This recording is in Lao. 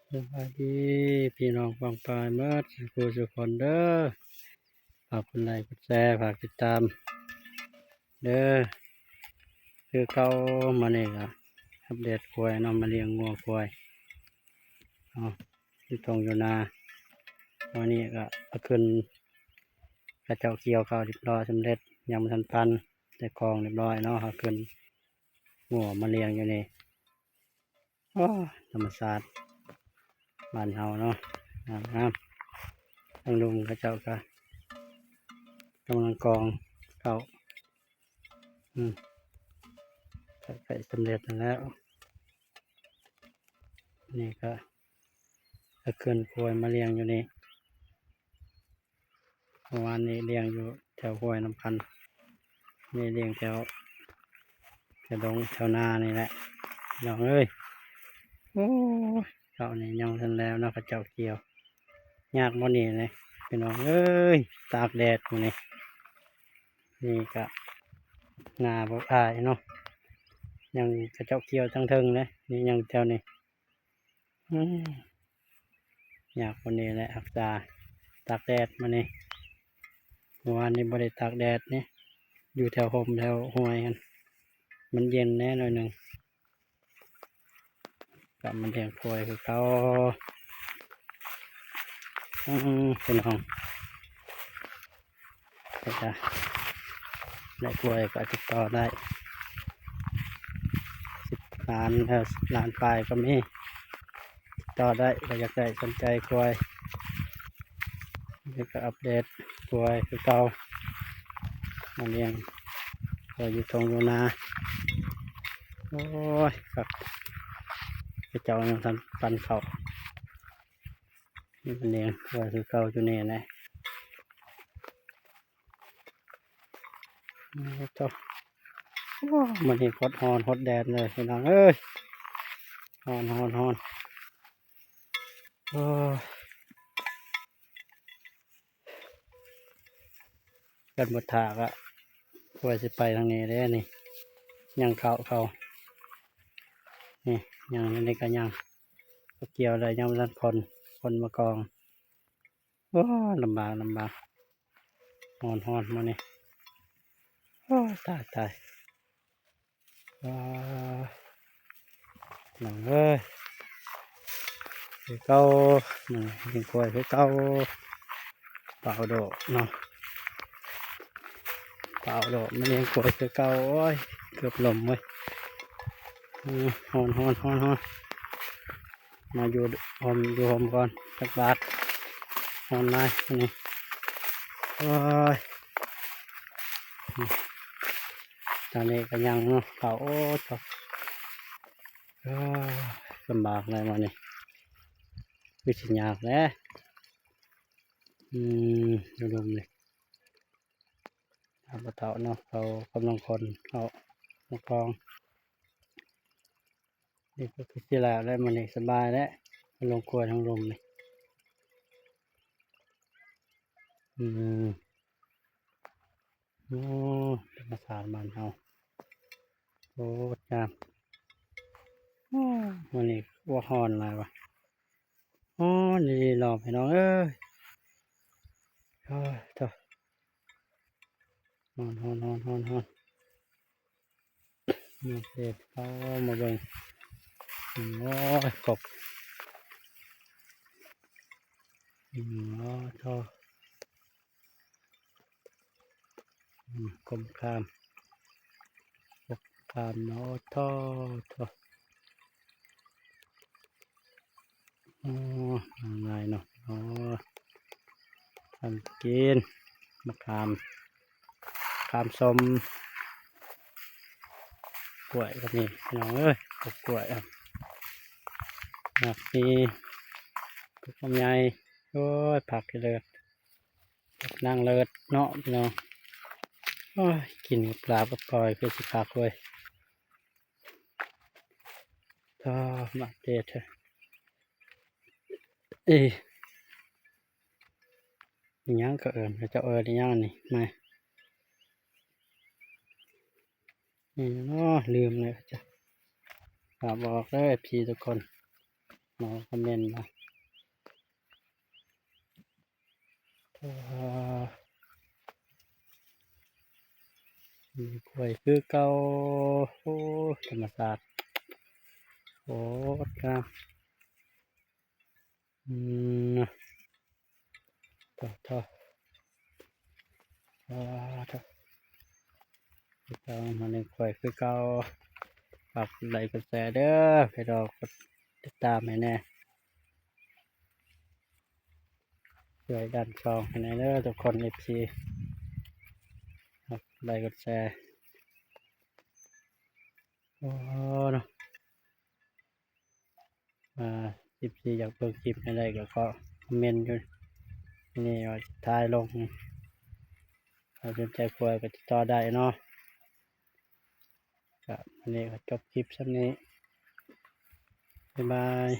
ສະບາຍດີພີ່ນ້ອງປ້ອງປາຍໝົດສູ່ຜູ້ສູ່ຄົນເດີ. ຝາກກົດໄລກົດແຊ ຝາກຕິດຕາມເດີ. ຄືເກົ່າ ມື້ນີ້ກະອັບເດດຄວາຍເນາະ, ມາລ້ຽງງົວຄວາຍເນາະ ຢູ່ທົ່ງຢູ່ນາ. ມື້ນີ້ກະເອົາຂຶ້ນ ເຂົາເຈົ້າກ່ຽວເຂົ້າຮຽບຮ້ອຍສຳເລັດ, ຍັງບໍ່ທັນປັ່ນ ແຕ່ກອງຮຽບຮ້ອຍເນາະ. ເອົາຂຶ້ນງົວມາລ້ຽງຢູ່ນີ້. ໂອ້ ທຳມະຊາດບ້ານເຮົາເນາະ ງາມໆ. ທາງລຸ່ມເຂົາເຈົ້າກະກຳລັງກອງເຂົ້າ ອືມ ໃກ້ສຳເລັດຫັ້ນແລ້ວ. ນີ້ກະເອົາເຄື່ອງຄວາຍມາລ້ຽງຢູ່ນີ້. ເມື່ອວານນີ້ລ້ຽງຢູ່ແຖວຫ້ວຍນ້ຳພັນ, ນີ້ລ້ຽງແຖວ ແຖວດົງແຖວນານີ້ແຫຼະ ພີ່ນ້ອງເອີຍ. ໂອ້ຍ ເຂົ້ານີ້ຍັງບໍ່ທັນແລ້ວເນາະ, ເຂົາເຈົ້າກ່ຽວ. ຍາກບໍ່ນີ້ເນາະ ພີ່ນ້ອງເອີຍ, ຕາກແດດມື້ນີ້. ນີ້ກະນາບັກອ້າຍເນາະ, ຍັງເຂົາເຈົ້າກ່ຽວທາງເທິງເດ້, ນີ້ຍັງແຖວນີ້. ອືມ ຍາກກວ່ານີ້ແຫຼະຮັກສາ, ຕາກແດດມື້ນີ້. ເມື່ອວານນີ້ບໍ່ໄດ້ຕາກແດດນີ້, ຢູ່ແຖວຮົ່ມແຖວຫ້ວຍຫັ້ນ ມັນເຢັນແດ່ໜ້ອຍໜຶ່ງ. ກະມາລ້ຽງຄວາຍຄືເກົ່າ. ອືມ ພີ່ນ້ອງ ແລ້ວກະໄດ້ກວຍກະຕິດຕໍ່ໄດ້, ສິບລ້ານ ເອີ ສິບລ້ານປາຍກໍມີ, ຕິດຕໍ່ໄດ້ ໃຜຢາກໄດ້ສົນໃຈກວຍ. ນີ້ກະອັບເດດກວຍຄືເກົ່າ, ມາລ້ຽງກວຍຢູ່ທົ່ງຢູ່ນາ. ໂອ້ຍ ຄັກ, ເຂົາເຈົ້າຍັງທັນປັ່ນເຂົ້າ. ນີ້ເປັນແນວຄືເກົ່າຢູ່ນີ້ແຫຼະ. ໂອ້ໂຕ ໂອ້ ມື້ນີ້ໂຄດຮ້ອນໂຄດແດດເລີຍພີ່ນ້ອງເອີຍ, ຮ້ອນ ຮ້ອນ ຮ້ອນ. ໂອ້ຍ ກັນບໍ່ຖ້າກະ ກວ່າຊິໄປທາງນີ້ເດ້ນີ້, ຍັງເຂົ້າ ເຂົ້າ ນີ້ ຍັງ ນີ້ກະຍັງ ກ່ຽວແລ້ວຍັງບໍ່ທັນຂົນ ຂົນມາກອງ. ໂອ້ ລຳບາກ ລຳບາກ, ຮ້ອນ ຮ້ອນມື້ນີ້. ໂອ້ ຕາຍ ຕາຍ. ອ່າ ນ້ອງເອີຍ ຄືເກົ່າ ມື້ນີ້ຍັງກວຍຄືເກົ່າ, ປາວໂດະເນາະ, ປາວໂດະ ມັນຍັງກວຍຄືເກົ່າ. ໂອ້ຍ ເກືອບລົ້ມເວີຍ. ອືມ ຮ້ອນ ຮ້ອນ ຮ້ອນ ຮ້ອນ. ມາຢູ່ຮົ່ມ ຢູ່ຮົ່ມກ່ອນຈັກບາດ, ຮ້ອນຫຼາຍມື້ນີ້. ໂອ້ຍ ຕອນນີ້ກະຍັງເນາະ ເຂົ້າ ໂອ້ ເຈົ້າ ເອີ ລຳບາກແລ້ວມື້ນີ້, ຄືຊິຍາກແຫຼະ. ອືມ ຢູ່ລຸ່ມນີ້ ທາງພໍ່ເຖົ້າເນາະ ເຂົາກຳລັງຂົນເຂົ້າມາກອງ. ນີ້ກະຄືຊິແລ້ວແຫຼະ ມື້ນີ້ສະບາຍແຫຼະ ມາລົງກວຍທາງລຸ່ມນີ້. ອືມ ໂອ້ ທຳມະຊາດບ້ານເຮົາ ໂຄດງາມ. ໂອ້ ມື້ນີ້ຄືວ່າຮ້ອນຫຼາຍຫວາ, ຮ້ອນອີ່ຫຼີເນາະ ພີ່ນ້ອງເອີຍ. ໂອ້ຍ ໂທ້ ຮ້ອນ ຮ້ອນ ຮ້ອນ ຮ້ອນ ຮ້ອນ. ມາເສດ ເອົາມາເບິ່ງ. ໂອ້ຍ ກົບ. ໂອ້ໂທ້ ກົບຂາມ ກົບຂາມເນາະ. ໂອ້ໂທ້ ໂອ້ ງ່າຍເນາະ. ໂອ້ ທຳກິນ ໝາກຂາມ ຂາມສົ້ມ, ກ້ວຍກໍມີ ພີ່ນ້ອງເອີຍ. ກົກກ້ວຍ ໝາກມີ ກົກລຳໄຍ. ໂອ້ຍ ຜັກອີ່ເລີດ ຜັກນາງເລີດເນາະ ພີ່ນ້ອງ. ໂອ້ຍ ກິນກັບລາບກັບກ້ອຍຄືຊິຄັກເວີຍ. ອໍ ມາເດດ ເອີ ອີ່ຫຍັງກະເອີ້ນ ເຂົາເຈົ້າເອີ້ນອີ່ຫຍັງອັນນີ້ ມາ ນີ້ເນາະ ລືມເລີຍ ເຂົາເຈົ້າ ບອກເດີ ເອັຟຊີ ທຸກຄົນ. ມາຄອມເມັນມາ. ເອີ ມີກວຍຄືເກົ່າ. ໂອ້ ທຳມະຊາດໂຄດງາມ. ອືມ ເນາະ ໂທ້ ໂທ້ ໂອ້ ໂທ້ ຄືເກົ່າ ມາເບິ່ງກວຍຄືເກົ່າ. ຝາກກົດໄລກົດແຊເດີ ໃຫ້ດອກ ກົດຕິດຕາມໃຫ້ແດ່ ຊ່ວຍດັນຊ່ອງໃຫ້ແດ່ເດີທຸກຄົນ ເອັຟຊີ ຝາກກົດໄລກົດແຊ. ໂອ້ ເນາະ ອ່າ ເອັຟຊີ ຢາກເບິ່ງຄລິບແນວໃດກໍຂໍຄອມເມັນຢູ່ນີ້ວ່າຊິຖ່າຍລົງ. ຖ້າສົນໃຈກວຍກໍຕິດຕໍ່ໄດ້ເນາະ. ກະມື້ນີ້ກໍຈົບຄລິບສ່ຳນີ້ ບາຍບາຍ.